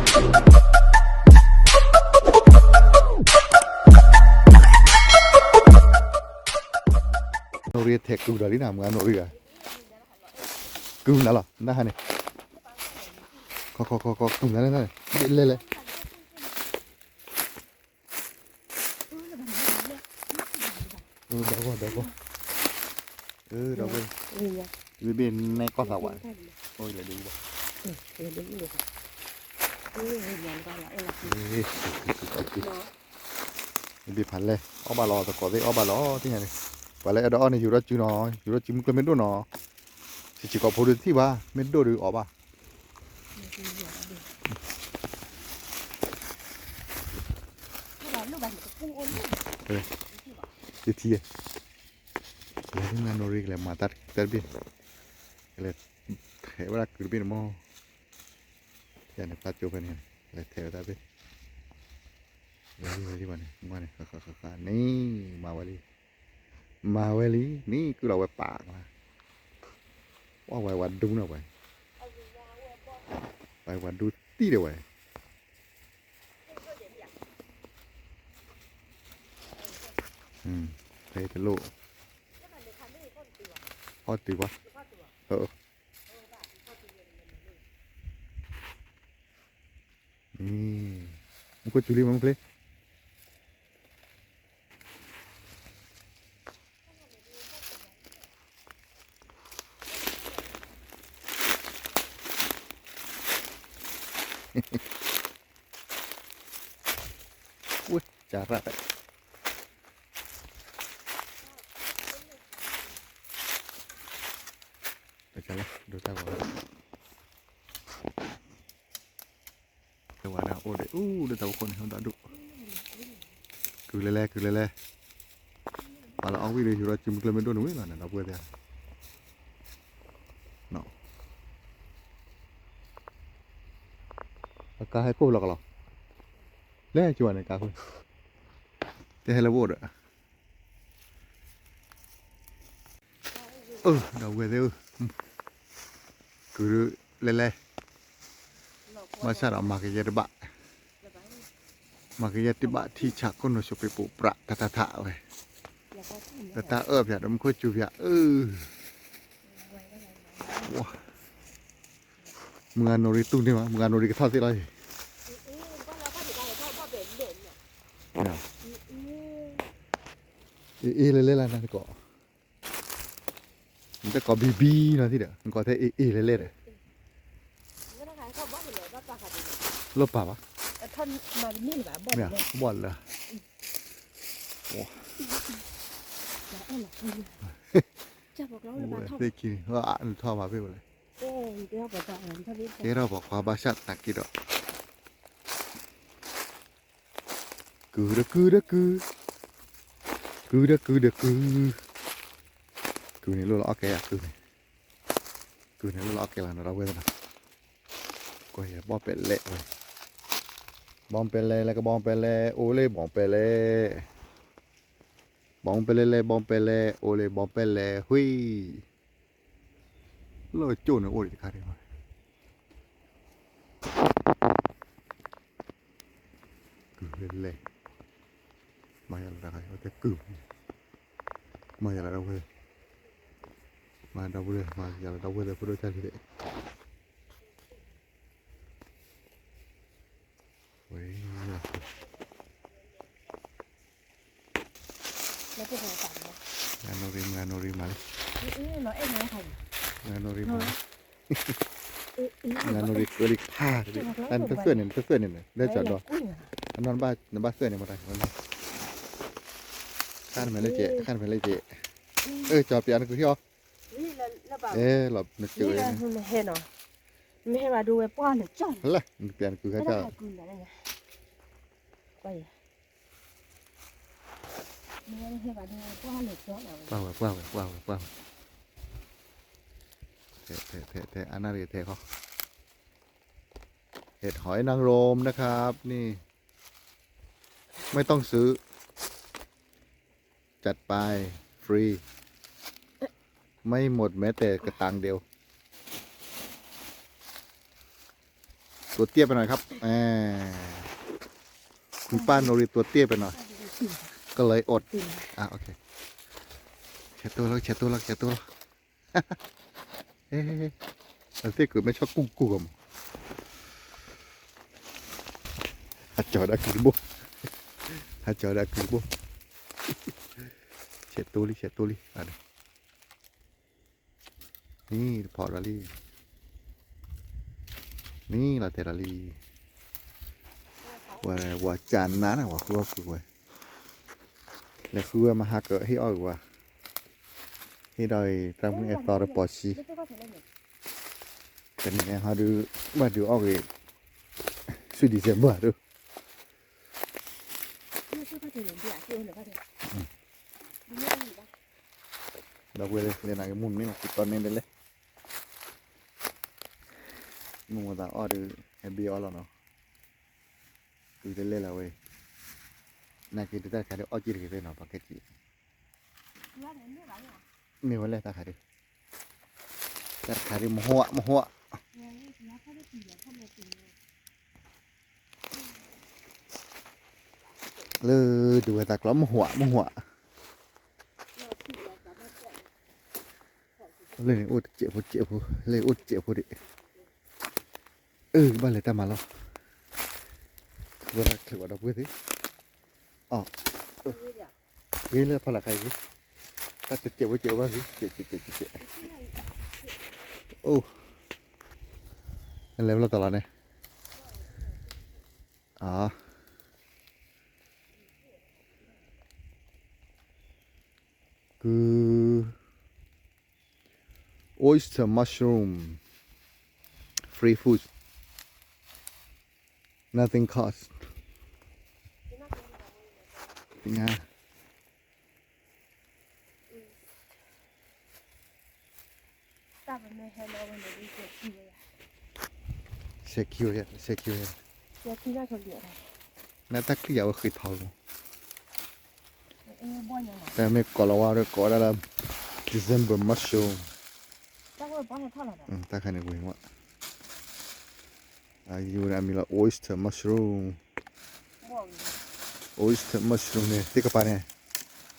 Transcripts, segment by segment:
နီၣ်ရံၣ်ထဲးကုၢ်ဒီးလံနၤ မုၢ်ဂၤနီၣ်ရံၣ်ဂၤ, ကုၢ်နၤလီၤ နဟါန့ၣ်, ခီခီခီခီ ကုၢ်နၤလဲၣ်နၤန့ၣ် လဲၤလဲၤ ဒီဂီၢ်ဒီဂီၢ်, ဒီဂီၢ်, ဘ့ၣ်ဘ့ၣ်နဲကီၢ်သးဝး, အိၣ်လဲၤဒ်အံၤဘၣ်, ဘ့ၣ်ဖးလဲၢ် အီၣ်ဘၣ်လီၤ သကိးသ့ၣ်အီၣ်ဘၣ်လီၤ သ့ၣ်ညါန့ၣ်, ပှၤလၢအဲၣ်ဒိးအီၣ်န့ၣ် ယူၤထီၣ်စုနီၤ ယူၤထီၣ်စုမုၢ်ကျိၤမ့ၢ်ဒိၣ်နီၤ, ဆံးဆံးကိာ်ဖိဒုးတထံၣ်ဘၣ် မ့ၢ်ဒိၣ်ဒုးအီၣ်ဘၣ် တထံၣ်ယဲၢ်, လၢမုၢ်ဂၤနီၣ်ရံၣ်ကလဲၤမၤတၢ်တဘ့ၣ်, ကလဲၤထဲးဝဲဒၣ်ကုၢ်တဘ့ၣ်န့ၣ်မ့ၢ်, ယၤန့ၣ် ပၢ်ကၠိဖဲန့ၣ် လဲၤထဲးဝဲတၢ်တဘ့ၣ်, ဝဲလံဝဲလံဘၣ်န့ၣ် မ့ၢ်န့ၣ် ဃၣ်ဃၣ်ဃၣ်ဃၣ်န့ၣ် မၤဝဲလံ, မၤဝဲလံ န့ၣ်ကုၢ်လီၤဝဲပာ်, ဝဲဝဲဝဲဒူနီၤဝဲ, ဝဲဝဲဒူတံၢ်ဒီးဝဲ ဖဲတလိၣ်, ဖီၣ်တုၤဘၣ်, မူခိၣ်စူၤလံမူချ့, ဝ့ၢ် ကၢ်ရၣ်, တၢ်လၢဒိၣ်တၢ်ဂီၤ, တဝၤဒၣ်အိၣ်ဒီး အူ လၢတၢ်အိၣ်ခိၣ်န့ၣ် ဟိဒၣ်ဒိၣ်, ကုၢ်လဲၤလဲၤ ကုၢ်လဲၤလဲၤ, ပှၤလၢအီၣ်ဝံၣ်ဒီး ယူၤထီၣ်စုမုၢ်ကျိၤမ့ၢ်ဒိၣ်န့ၣ်ဝံၤလီၤန့ၣ် ဒီပုၢ်ဝဲၢ်သ့ၣ်ဧၢ, အကါဟဲခိၣ်လီၤကလီၤ, လဲၤကၠူၤန့ၣ်ကါခိၣ်, တဲဟဲလၢဝိၣ်ဒီး အၢ ဒီပုၢ်ဝဲၢ်သ့ၣ်ဧၢ, ကုၢ်လဲၤလဲၤ, ဘၣ်ဆၣ်ဒီးမၤကယဲၢ်တဘၣ်, မၤကယဲၢ်တဘၣ် ထံဆးခိၣ်နူာ်ဆိးပ့းပိးပြး တၢ်တၢ်ထးဝဲ, ဒီးတၢ်အၢၣ်ဖၠးဒီးမူခိၣ်စူၤဖၠး အၢ မုၢ်ဂၤနီၣ်ရံၣ်တူၢ်န့ၢ်ဘၣ် မုၢ်ဂၤနီၣ်ရံၣ်ကထီၣ်သ့လီၤအံၤ, အ့ၣ်အ့ၣ်လဲၤလဲၤလၢနၤတကိး, နတကိးဘံဘံနီၤသ့ၣ်ဒီး နကိးထဲအ့ၣ်အ့ၣ်လဲၤလဲၤဒီး, လိၣ်ပာ်ဘၣ်, မ့ၢ်ဘီၣ်လၢ, သ့ၣ်ခံ, နထီၣ်မၤဖဲဝဲလဲၣ်, ကဲထီၣ်ပှၤခွါဘၣ်ဆၣ်သနာ်က့ဒီး ကုၢ်ဒီးကုၢ်ဒီးကုၢ်, ကုၢ်ဒီးကုၢ်ဒီးကုၢ်, ကုၢ်န့ၣ်လိၣ်လီၤအီၣ်ကဲယၤကုၢ်န့ၣ်, ကုၢ်န့ၣ်လိၣ်လီၤအီၣ်ကဲလီၤနီၤ ဒီပုၢ်ဝဲၢ်သ့ၣ်နီၤ, ကွၢ်ယၤဘီၣ်ပဲလဲၣ်ဝဲ, ဘီၣ်ပဲလဲၣ်လၢကဘီၣ်ပဲလဲၣ် အိၣ်လၢဘီၣ်ပဲလဲၣ်, ဘီၣ်ပဲလဲၣ်လၢဘီၣ်ပဲလဲၣ် အိၣ်လၢဘီၣ်ပဲလဲၣ် ဝံၤ လၢကၠိၣ်န့ၣ်အိၣ်ဒံးတခါဒံးဘၣ်, ကုၢ်လဲၤလဲၤ, မၤယၤလီၤတၢ်ခါအံၤ အိၣ်တဲကုၢ်, မၤယၤလီၤဒီပုၢ်ဝဲၢ်, မၤဒီပုၢ်ဝဲၢ် မၤယၤလီၤဒီပုၢ်ဝဲၢ် ဖိဒိၣ်တၢ်လံၤဒဲး ဝဲ မုၢ်ဂၤနီၣ်ရံၣ် မုၢ်ဂၤနီၣ်ရံၣ်မၤလံ, မုၢ်ဂၤနီၣ်ရံၣ်မၤလံ, မုၢ်ဂၤနီၣ်ရံၣ်ကၢလံဖးတဘ့ၣ်, နတသွဲၣ်န့ၣ် နတသွဲၣ်န့ၣ်န့ၣ် လၢကၠီၤဒီး, အနီၢ်နဘၣ်သွဲၣ်န့ၣ်မတၤ, ခါတမဲာ်လၢကဲး ခါတမဲာ်လၢကဲး, အၢ ကၠီၤပျးနကုၢ်ဟံၣ်အီၤ, အဲ လီၤနကုၢ်, မ့ၢ်ဟဲဘၣ်ဒိဝဲပှၢ်လၢကၠီၤ, လၢ နပျးနကုၢ်ခါကၠီၤ ပှၢ်ဝဲ ပှၢ်ဝဲ ပှၢ်ဝဲ ပှၢ်ဝဲ, ထဲ ထဲ ထဲ ထဲ အနၣ်ရံၣ်ထဲဃီ, เห็ดหอยนางรมนะครับ นี่ ไม่ต้องซื้อ จัดไป ฟรี ไม่หมดแม้แต่กระตังเดียว ตัวเตี้ยไปหน่อยครับ แหม คุณป้าโนรีตัวเตี้ยไปหน่อย ก็เลยอด อ่ะ โอเค เช็ดตัวแล้ว เช็ดตัวแล้ว เช็ดตัวแล้ว เฮ้ย เฮ้ย เฮ้ย အသ့ၣ်ကမ့ၢ်ဆီၣ်ကူၣ်ကူၣ်ကမၣ် ဟးကၠီၤဒၣ်ကုၢ်တဘိ ဟးကၠီၤဒၣ်ကုၢ်တဘိ ဆဲးတိလံ ဆဲးတိလံ အန့ၣ် နံၤတဖီၣ်ဒီးလံ နံၤလီၤတဲာ်ဒီးလံ ဝဲ ဝဲကၢ်နါန့ၣ် ဝဲဃုအီၣ်ကုၢ်ဝဲ လဲၤဃုဝဲမဟါကဟ့ၣ်အီၣ်ဂ့ၤဝဲ ဟ့ၣ်ဒီးအံၤ တၢ်မုၢ်အဲၣ်သီတပီၤဆံ တနံၤဟဲဟီဒုး ဘၣ်ဒုးအီၣ်ဂ့ၤ ဆူ December ဒုး ဒီပုၢ်ဝဲၢ်လၢနၤကမူၣ်မ့ၢ်မၤကူတီၢ်န့ၢ်ဒ်လဲၣ် မ့ၢ်မၤသးအီၣ်ဒုး ဟဲဘ့ၣ်အီၣ်လီၤနီၤ တုၤတလဲၣ်လၢၤဝဲ နာ်က့ၤဒုးတၢ်တခါဒုးအီၣ်က့ၤတဂ့ၤသ့ၣ်နီၤ ပှၤကဲက့ၤ မ့ၢ်ဝဲလဲၣ်တၢ်ခါဒုး တၢ်တခါဒုးမဟိၣ်မဟိၣ် လၢဒုးဝဲသးကျီမဟိၣ်မဟိၣ် လၢန့ၣ်အိၣ်တစဲးဖိစဲးဖိ လၢအိၣ်တစဲးဖိဒံး အၢ ဘၣ်လဲၤတၢ်မၤလီၤ ဝဲဒၣ်ချ့ဝဲဒီပုၢ်ဝဲၢ်သ့ၣ် အီၤ ဂ့ၤလၢဖီလာ်ခါဂ့ၤ တၢ်တစဲးဖိစဲးဖိဘၣ်ဂ့ၤ စဲးစဲးစဲးစဲး အိၣ် နလဲၤဘျီတလီၤန့ၣ် အ ကု oyster mushroom free food nothing cost ဆဲးခံဝဲ ဆဲးခံဝဲ နတၢ်ကံၢ်ယၤဝဲဃ့ထီၣ်လီၤ တၢ်မ့ၢ်ကိးလီၤဝဲဒီးကိးဝဲဒၣ်လၢ December mushroom တၢ်ခါန့ၣ်ဝဲ အယူၤန့ၣ်အမံၤလီၤ oyster mushroom oyster mushroom န့ၣ် သ့ၣ်ကပၤန့ၣ်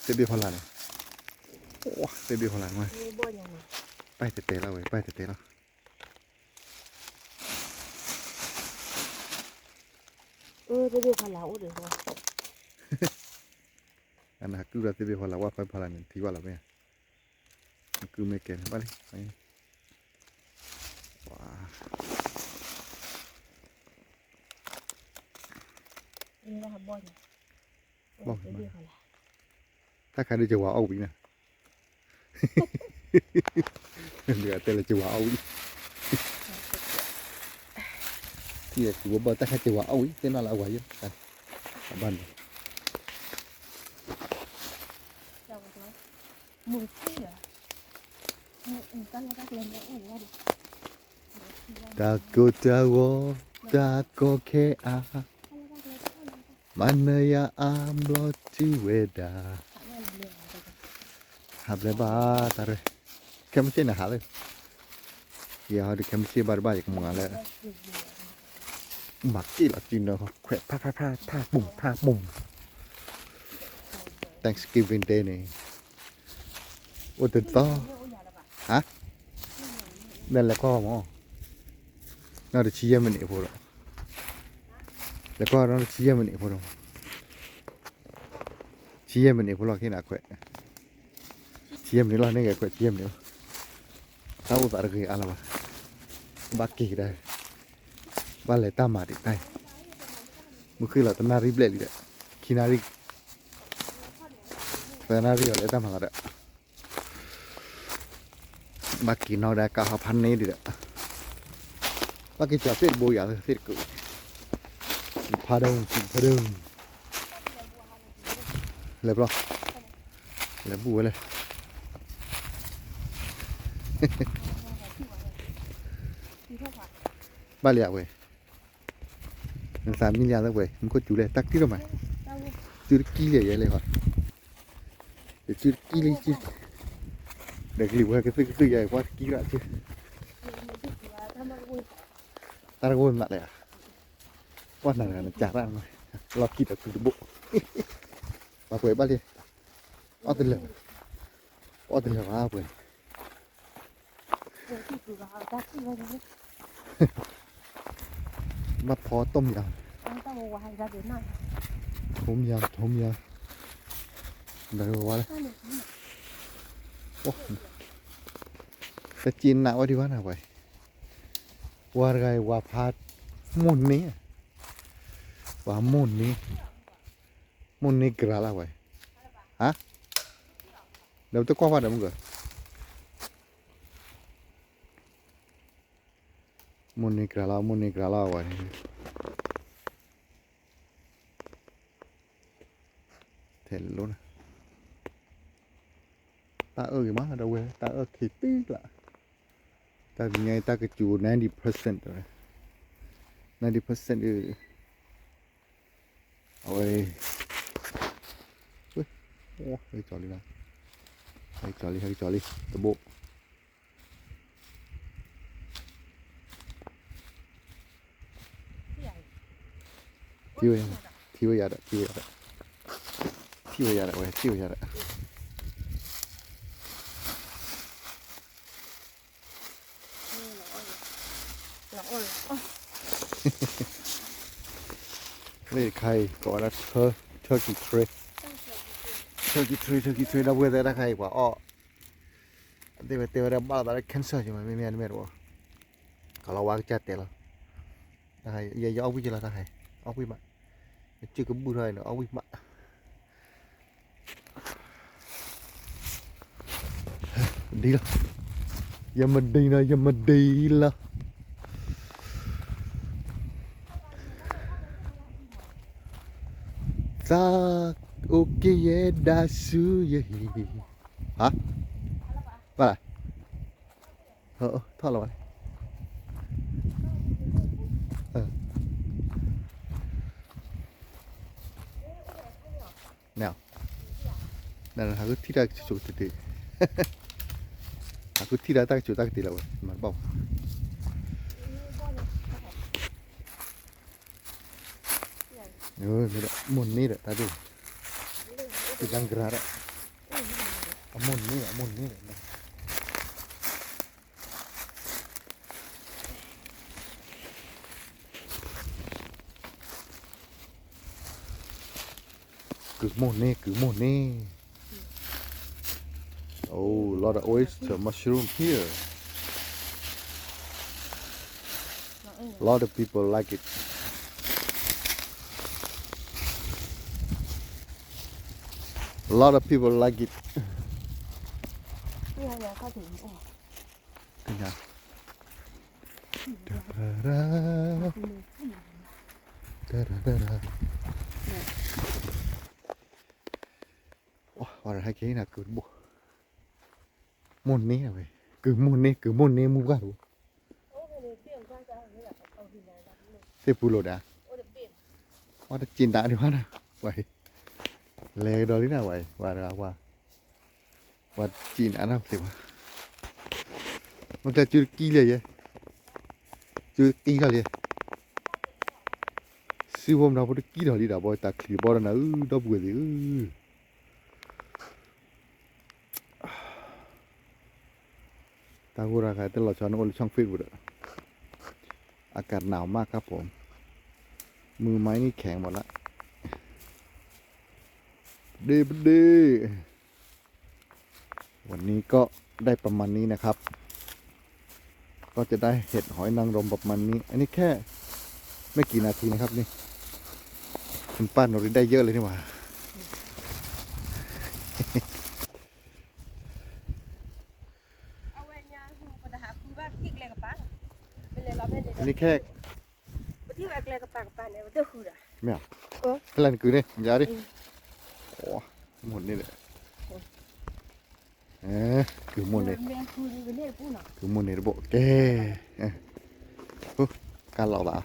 သ့ၣ်ဘ့ၣ်ဖီလာ်န့ၣ် သ့ၣ်ဘ့ၣ်ဖီလာ်န့ၣ် ပၢ်တဲတဲလီၤဝဲ ပၢ်တဲတဲလီၤ အနဟးကုၢ်ဒီးသ့ၣ်ဘ့ၣ်ဖီလာ် ဝၣ်ဖီဖီလာ်န့ၣ် ထံဘၣ်လီၤမ့ၢ် နကုၢ်မ့ၢ်ကဲန့ၣ် ဘၣ်လံ ဘီၣ် တၢ်ခါဒုးကဝၤအီၣ်ဝံၤန့ၣ် ဒုးတဲလၢကဝၤအီၣ်ဝံၤ ထံၣ်ကုၢ်ဘီၣ်ဘီၣ် တၢ်ခါကဝၤအီၣ်ဝံၤ သ့ၣ်နီၣ်လၢအဝၤယဲၢ် အဘၣ်န့ၣ် တၢ်ကိၢ်တၢ်ဂီၤ တၢ်ကီခဲအါ မၤနၢၤယၤအါဘျီတုၤဝဲဒၣ် ဟးဘျဲဘၣ်တၢ်ရဲ ခဲမုၢ်ဆ့ၣ်န့ၣ်ဟးလၢ ယဟီဒုးခဲမုၢ်ဆ့ၣ်ဘၣ်တဘၣ် ယကမၤလၢ မၤက့ၣ်လီၤစုနၢ ခွဲးဖးဖးဖး ထၢ်ပူၤထၢ်ပူၤ Thanksgiving Day န့ၣ် အိၣ်တသီ ဟါ မ့ၢ်လဲၤကွၢ်မး နီၢ်တဆံယဲၢ်မံးနံးအဖိဒီး လဲၤကွၢ်နီၢ်တဆံယဲၢ်မံးနံးအဖိဒီး ဆံယဲၢ်မံးနံးအဖိလီၤ ခဲနၤခွဲး ဆံယဲၢ်မံးနံးလီၤ န့ၣ်ဂဲၤခွဲး ဆံယဲၢ်မံးနံးလီၤ တၢ်အိၣ်သးတဂ့ၤအါလၢၤဘၣ် ဘၣ်က့ၤကဒါ ဘၣ်လဲၤတၢ်မၤဒံးတၢ်အံၤ မုၢ်ဃ့ၢ်လီၤတနၣ်ရံၣ်ဘျဲၣ်လံဒီး ခံနၣ်ရံၣ် သၢနၣ်ရံၣ်အီၤလဲၤတၢ်မၤလီၤဒီး ဘၣ်က့ၤနီၣ်ဒၣ်ကါဟီဖးန့ၣ်ဒံးဒီး ဘၣ်က့ၤကၠီၤသ့ၣ်တဘိယၤသ့ၣ်တကိး ဖးဒိၣ် ဖးဒိၣ် လဲၤဘျီ လဲၤဘူၣ်ဝဲလဲၣ် ဘၣ်လံဧါဝဲ နသးမံလံဧါသးဝဲ မူခိၣ်စူၤလဲၣ် တၢ်ကံၢ်ထီၣ်မး စူၤတကံၢ်လံယဲလဲၣ်ဃီ ယစူၤတကံၢ်လံ စူၤ ဒီးကလံၤဝဲကသုၣ်ကသုၣ်ယဲ ကွၢ်တကံၢ်ရၣ်စူၤ တၢ်တကဝဲမးလဲၣ်ဧါ ပှၤနၤတဂၤနစးရၣ်, လီၢ်ခံဒီးကုၢ်တဘိၣ်, ပှၤပှဲၤဘၣ်လံ, အီၣ်တလၢာ်, အီၣ်တလၢာ်ဘၣ်ပှဲၤ, ဘၣ်ဖီတိၢ်မယၤ, ထိမယၤ, ထိမယၤ, ဒီးဝဲလၢ တစ့နးဝဲဒံးဘၣ်နၤဝဲ, ပှၤတဂၤအံၤ ပှၤဖးမိၢ်န့ၢ်, ပှၤမိၢ်န့ၢ်, မိၢ်န့ၢ်ကြၤလၢဝဲ, ဟါ, ဒီးပတကွၢ်ဘၣ်ဒီးမုၢ်က, မိၢ်န့ၢ်ကြၤလီၤ, မိၢ်န့ၢ်ကြၤလီၤဝဲန့ၣ်, ထဲလၢ, တၢ်အၢၣ်ဂ့ၤမး ဒီပုၢ်ဝဲၢ်, တၢ်အၢၣ်ခံတုၤလၢ်, တၢ်ညါတၢ်ကစူၤ ninety percent, ninety percent အံၤ, အဝဲ, ဟဲကၠီၤလံ, ဟဲကၠီၤလံ, ဟဲကၠီၤလံ တဘိၣ် ထံၣ်ဝဲ, ထံၣ်ဝဲယၤဒီး, ထံၣ်ဝဲယၤဒီး, ထံၣ်ဝဲယၤဒီး, ဝဲထံၣ်ဝဲယၤဒီး, လၢတခါအံၤ ကိးဝဲဒၣ် turkey trail, turkey trail, turkey trail ဒီပုၢ်ဝဲၢ်သ့ၣ်, တၢ်ခါအံၤပှၤအီၣ်, အသ့ၣ်ဝဲတဲဝဲဒၣ်ဘၣ်လီၤသးလၢ cancer က့မး, မ့မ့ၢ်တမ့ၢ်တဘၣ်, ကလီၤဝါကစၢ်တဲလီၤ, ယအီၣ်ဝံၣ်က့လီၤ တၢ်ခါအံၤ, အီၣ်ဝံၣ်မး, ယစုကဘူၣ်ထီၣ်အံၤန့ၣ် အီၣ်ဝံၣ်မး ဒ်လီၤ, ယမဒံနီၤ ယမဒံလီၤ, သးအိၣ်က့ၤယဲဒၣ်ဆူယဟံၣ်, ဟါ, ဘၣ်လၢ်, ထီၣ်လီၤဘၣ်, နဟးဃုထံၣ်တၢ်ကဆိးကတ့ၤတ့ၢ်, ဟးဃုထံၣ်ဒၣ်တၢ်ကဆိးတၢ်ကတ့ၤလီၤဝဲ မၤတဘၣ်ဘၣ်, မိၢ်န့ၢ်ဒီးတၢ်ဒိၣ်, တံၢ်တၢ်ကြၤဒီး, အမိၢ်န့ၢ် အမိၢ်န့ၢ်ဒီး ကုၢ်မိၢ်န့ၢ် ကုၢ်မိၢ်န့ၢ်, Oh, lot of oyster mushroom here. Lot of people like it. Lot of people like it. ဝဲဟဲက့ၤနၤ ကုၢ်တဘိၣ်, မိၢ်န့ၢ်ဝဲ, ကုၢ်မိၢ်န့ၢ် ကုၢ်မိၢ်န့ၢ်မူပှၢ်တဘိၣ်, သ့ၣ်ပူလိာ်ဒၣ်, ဝဲတစံးနးဒံးဘၣ်နၤ, ဝဲ, လဲၤကဒီးလံနၤဝဲ, ဝဲတဂၤဝဲ, ဝဲတစံးနးနၤသ့ၣ်ဘၣ်, မ့ၢ်ကျဲစုတကံလၢၤယဲ, စုတကံထီၣ်လံ, စုဖိမနုၤဖိတကံထီၣ်လံဒီး ဘီတၢ်ချံးဘီဒီးနၤဧၢ ဒီပုၢ်ဝဲၢ်သ့ၣ်ဧၢ တၢ်ဂိၢ်တၢ်ဂီၤတလီၤဆီ နအိၣ်လၢ ช่องเฟซบุ๊ก ဒီး อากาศหนาวมากครับผม มือไม้นี่แข็งหมดละ เด้ๆ วันนี้ก็ได้ประมาณนี้นะครับ ก็จะได้เห็ดหอยนางรมประมาณนี้ อันนี้แค่ไม่กี่นาทีนะครับนี่ คุณป้าหนูได้เยอะเลยนี่หว่า อันนี้แค่ မ့ၢ်ဧါ ဖဲလဲၣ်နကုၤန့ၣ် ယၤဒ် အိ မုၢ်န့ၣ်ဒီး ကုၤမုၢ်န့ၣ် ကုၤမုၢ်န့ၣ်တဘိ ကဲ ကါလီၤဘၣ်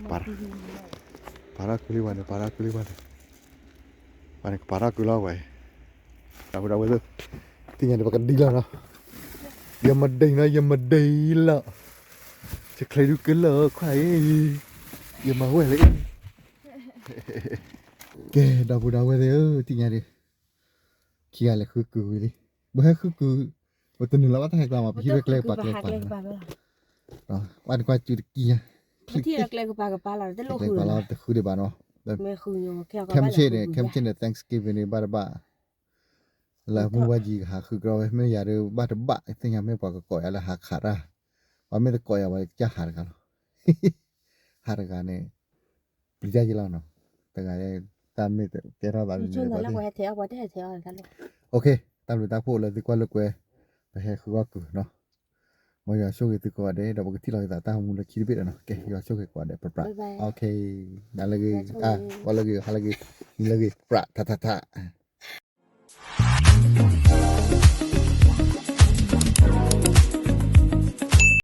ပာ်ထီၣ်ကုလံဝဲန့ၣ် ပာ်ထီၣ်ကုလံဝဲန့ၣ် ဝဲန့ၣ်ကပာ်ထီၣ်ကုလီၤဝဲ ဒီပုၢ်ဒီဝဲၢ်သ့ၣ် သ့ၣ်ညါန့ၣ် ပကဒံလီၤနီၤ ယမဒံနီၤ ယမဒံလီၤ တချုးဒုးကလၢာ်ခွါအံၤ, ယမၤဝဲလၢ, ကဲ ဒီပုၢ်ဒီဝဲၢ်သ့ၣ်ဧၢ, တနံၤညါဒီး ခံဂၤလဲၤဃုကုၢ်ဝံၤလံ, ပဟဲဃုကုၢ်, ပတနုာ်လီၤဘၣ်တၢ်ဟဲကျါမး ပဟံးဝဲကျဲကပၤကျဲကပၤ, ဘၣ်တကွၢ်စုတကံၢ်ညါ, ကျဲကပၤလီၤတဃုဒံးဘၣ်နီၤ, ခဲမုၢ်ဆ့ၣ်န့ၣ် ခဲမုၢ်ဆ့ၣ်န့ၣ် Thanksgiving န့ၣ် ဘၣ်တဘၣ် လၢမုၢ်ဝါယံၤကဟးဃုကရီဝဲ မ့ၢ်ယၤဒီးဘၣ်တဘၣ် သ့ၣ်ညါမ့ၢ်ပှၤကကိးယၤလၢဟးခးတၢ်, ပှၤမ့ၢ်တကိးယၤဝဲကစၢ်ဟးတဂၤလီၤ, ဟးတဂၤန့ၣ်, ပျံၤတၢ်ယံလီၤနီၤ, တဂၤ, တၢ်မ့ၢ်တကဲထီၣ်သးန့ၣ်, တၢ်ဘျုးတၢ်ဖှိၣ်လၢသုကွၢ်လိာ်ကွဲ, ပဟဲဃုအီၣ်ကုၢ်နီၤ, မ်ယွၤဆိၣ်ဂ့ၤသုကိးဂၤဒဲး ဒီးပကထံၣ်လိာ်က့ၤသးတၢ်မူလၢခံတဘ့ၣ်ဒီးနီၤ, ကဲ ယွၤဆိၣ်ဂ့ၤကိးဂၤဒဲး ပြးပြး, နၤလၢဂ့ၤ, ဝဲလၢဂ့ၤ ဟါလၢဂ့ၤ နံၤလၢဂ့ၤ ပြး ထးထးထး